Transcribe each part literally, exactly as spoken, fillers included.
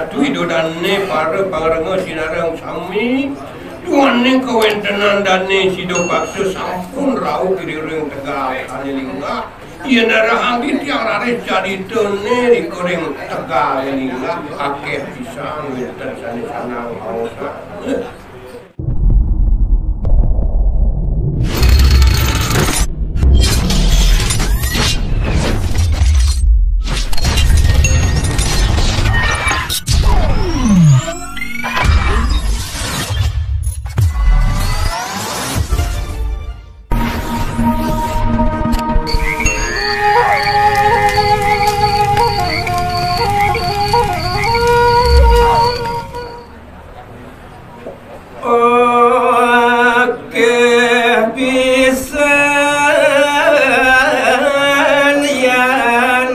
Duwé Ida dané para pangrengga sinareng sami, duaning kawéntenan dané sida paksa sampun rauh iri ring tegal sané linggah. Yén nerehang titiang raris caritané ring tegal linggah, akéh pisan wénten sané sandang maosang. Akéh pisan yan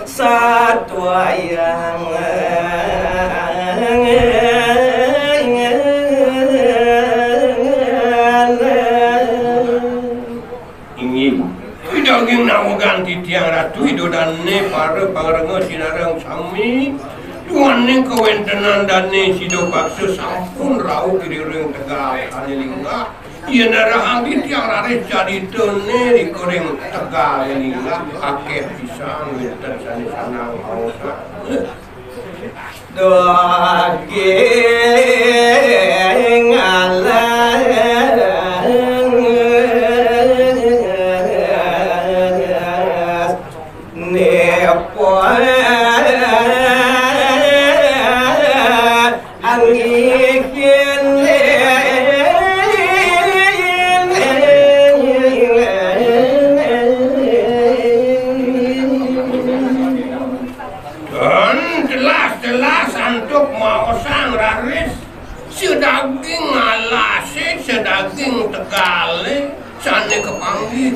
satwayang. Inggih. Daging nawegang titiang Ratu Ida dané para pangrengga sinareng sami, duaning kawéntenan dané sida paksa sampun rauh iri ring tegal sané linggah. Yén nerehang titiang raris caritané ring tegal linggah, akéh pisan wénten sané sandang maosang. Daging alas nepot angin. Dan jelas-jelas antuk maosang raris, sadaging alasé, sadaging tegalé, sané kapanggih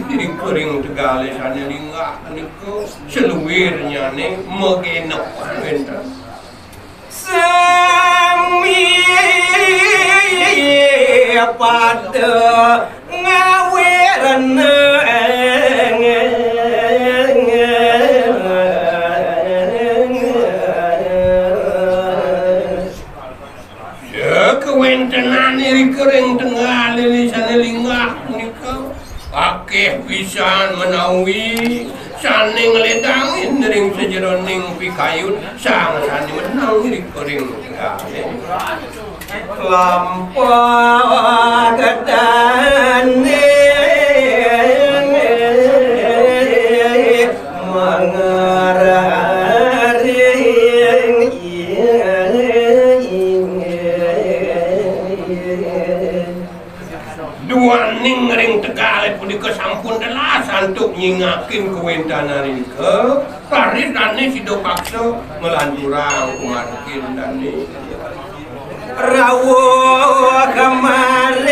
ring tegalé sané linggah punika, saluirnyané magenepan wénten. Sami pada ngawirna. Ya, kawéntenan irika ring tegal sané linggah punika akéh pisan menawi sané ngledangin ring sajeroning pikayun sang sané menang irika ring tegal. Lampah dané mangararing. Duaning ring tegalé punika sampun telas antuk nyingakin kawéntenan irika, raris dané sida paksa nglanturang pamargin dané. Rauh kamaring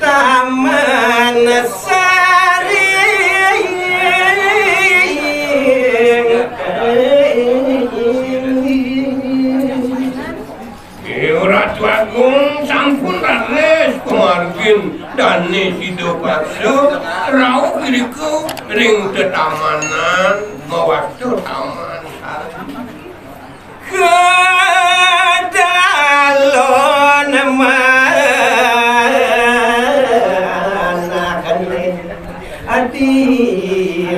Taman Sari. Ratu Agung, sampun raris pamargin dané sida paksa rauh irika ring tetamanan mawasta Taman Sari. Kadalon manakné adi.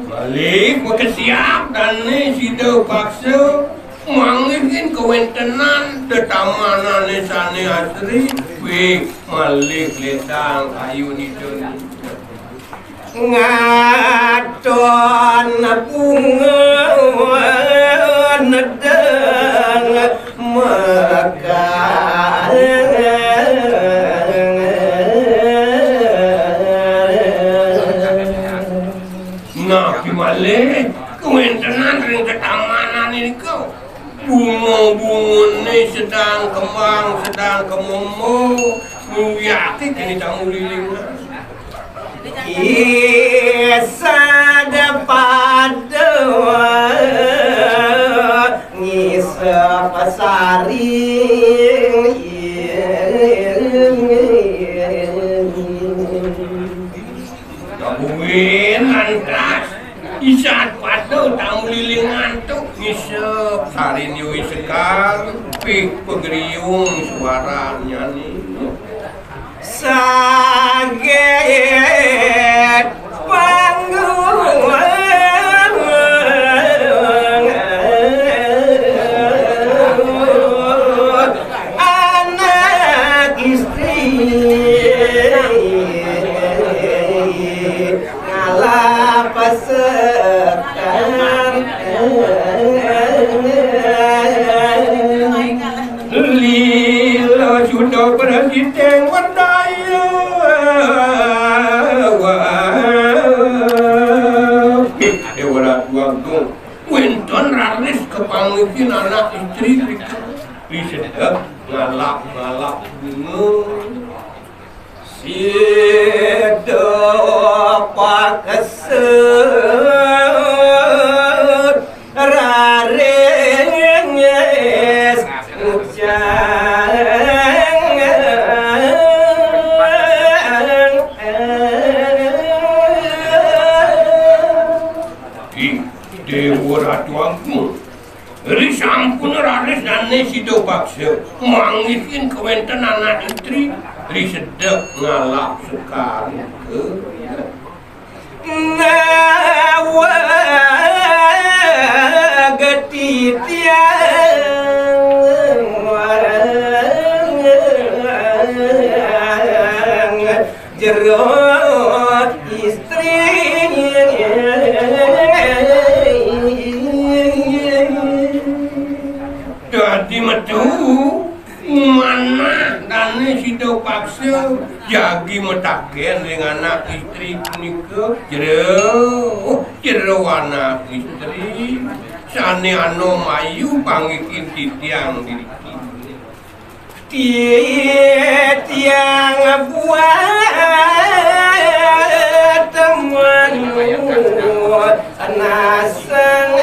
Malih makesiab dané sida paksa manggihin kawéntenan tetamanané sané asri, wih, malih lédang kayunipun. Ngaton bunga nedeng mekar. Napi malih kawéntenan ring tetamanan irika? Bunga-bungané sedang kembang, sedang kemembo, nguyakti kéné tang ulilingan. Isad pada ngisep saring. Isep sarin yui sekar, pih pegeriung suaranya nih. Saget panggung anak istri. Ngalap sekar. Lila suda presiden wadaya. Wah. Déwa Ratu Agung, wénten raris kapangihin anak istri. Risedek ngalap-ngalap bunga. Sida paksa raris ngucap. Ih, Déwa Ratu Agung. Risampun raris dané sida paksa mangihin kawéntenan anak istri, risedek ngalap sekar. Nawa geti tiang jero istri. Dadi metu manah dané sida paksa jagi mataken ring anak istri punika, jero, jero anak istri sané anom ayu pangihin titiang diriki. Titiang buat temen nasang.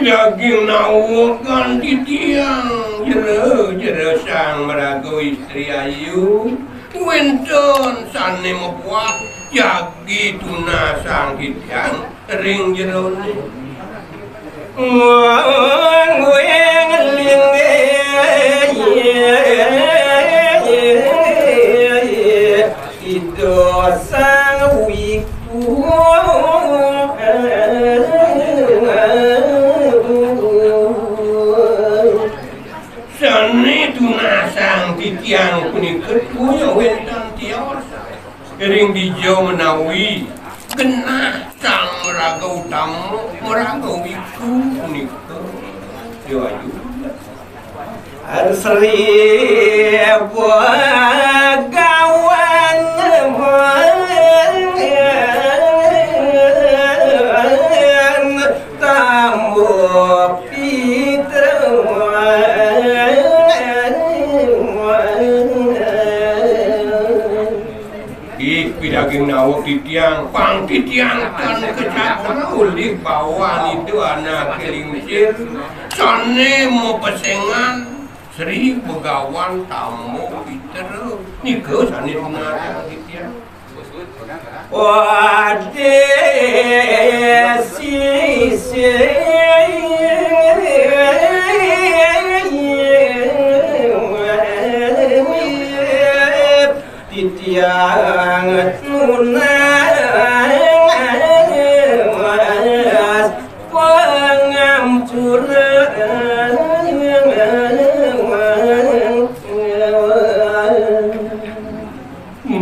Daging nawegan titiang jero, jero sang maraga istri ayu. Wénten sané mabuat jagi tunasang titiang ring jeroné. Ngweng linggih Ida Sang Wiku. Sané tunasang titiang punika tuya wénten tios ring dija menawi genah sang maraga utama, maraga wiku punika. Yo ayu. Sri Bagawan Tambu Pitra. Ih, pidaging naweg titiang, pang titiang tan kacatra ulih bawan Ida Anaké Lingsir, sané mapesengan Sri Begawan Tambu Pitra. Nika sané tunasang titiang. Wadé sisih. Titiang nunas pangampura.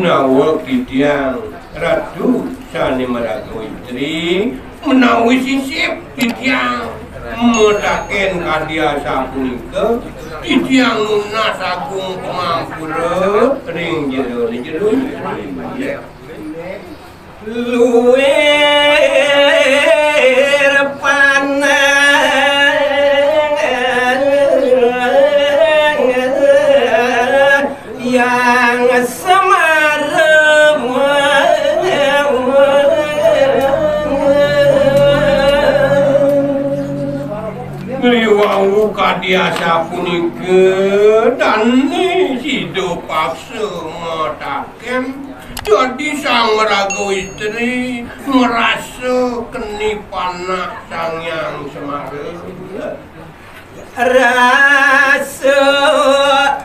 Naweg titiang Ratu sané maraga istri, menawi sisip titiang mataken kadi asapunika, titiang nunas agung pangampura ring jero-jero. Luir panang yang semarem. Riwau kadi asapunika dané sida paksa mataken Dadi sang maraga istri ngrasa keni panak Sang Hyang Semara. Rasa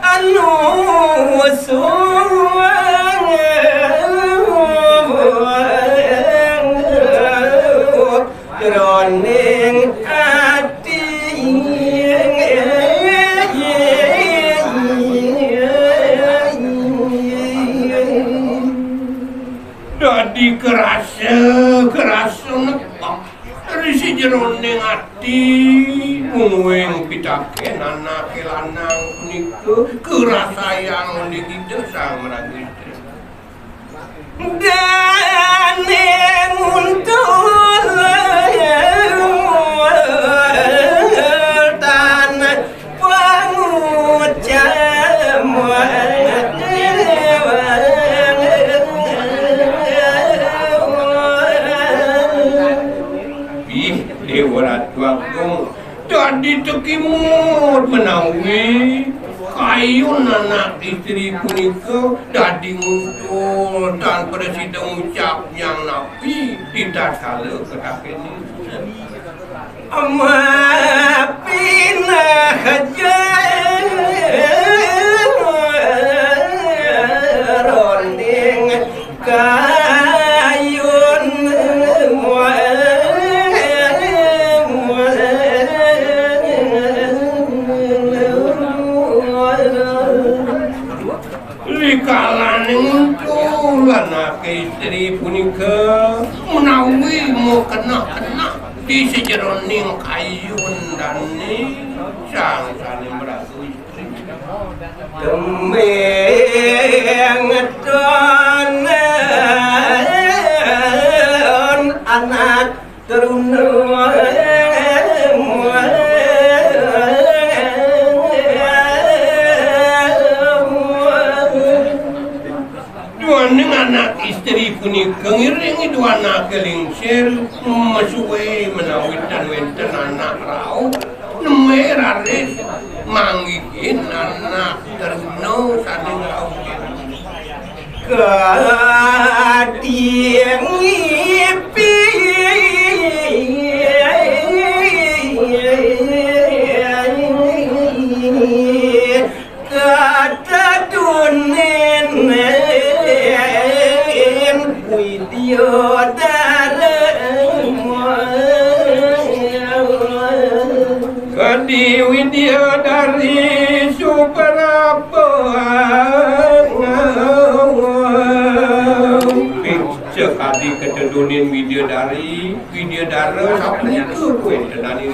anu suwung jroning ati. Dadi kerasa, kerasa nepek ri sajeroning ati, mungguing pitaken anaké lanang punika kerasayang olih Ida Sang Maraga Istri. Dané nguntul tanah pangucap. Ih, Déwa Ratu Agung, dadi tekimut menawi kayun anak istri punika dadi ngutul tan prasida ngucap nyang napi di tatkala katakéné. Mapinah ja roning kayun. Rikalaning untu anaké istri punika menawi makeneh-keneh di sajeroning kayun dané sang sané maraga istri. Tembeng ton anak teruna. Duaning anak istri punika ngiringi duanaké lingsir, masué menawi tan wénten anak rauh, nembé raris manggihin anak teruna sané ngrauhin. Kadhi ngipi katadunen Widyadara. Kadhi Widyadari suprapang. Sakadi katedunin Widyadari, Widyadara sapunika kuwi tenani.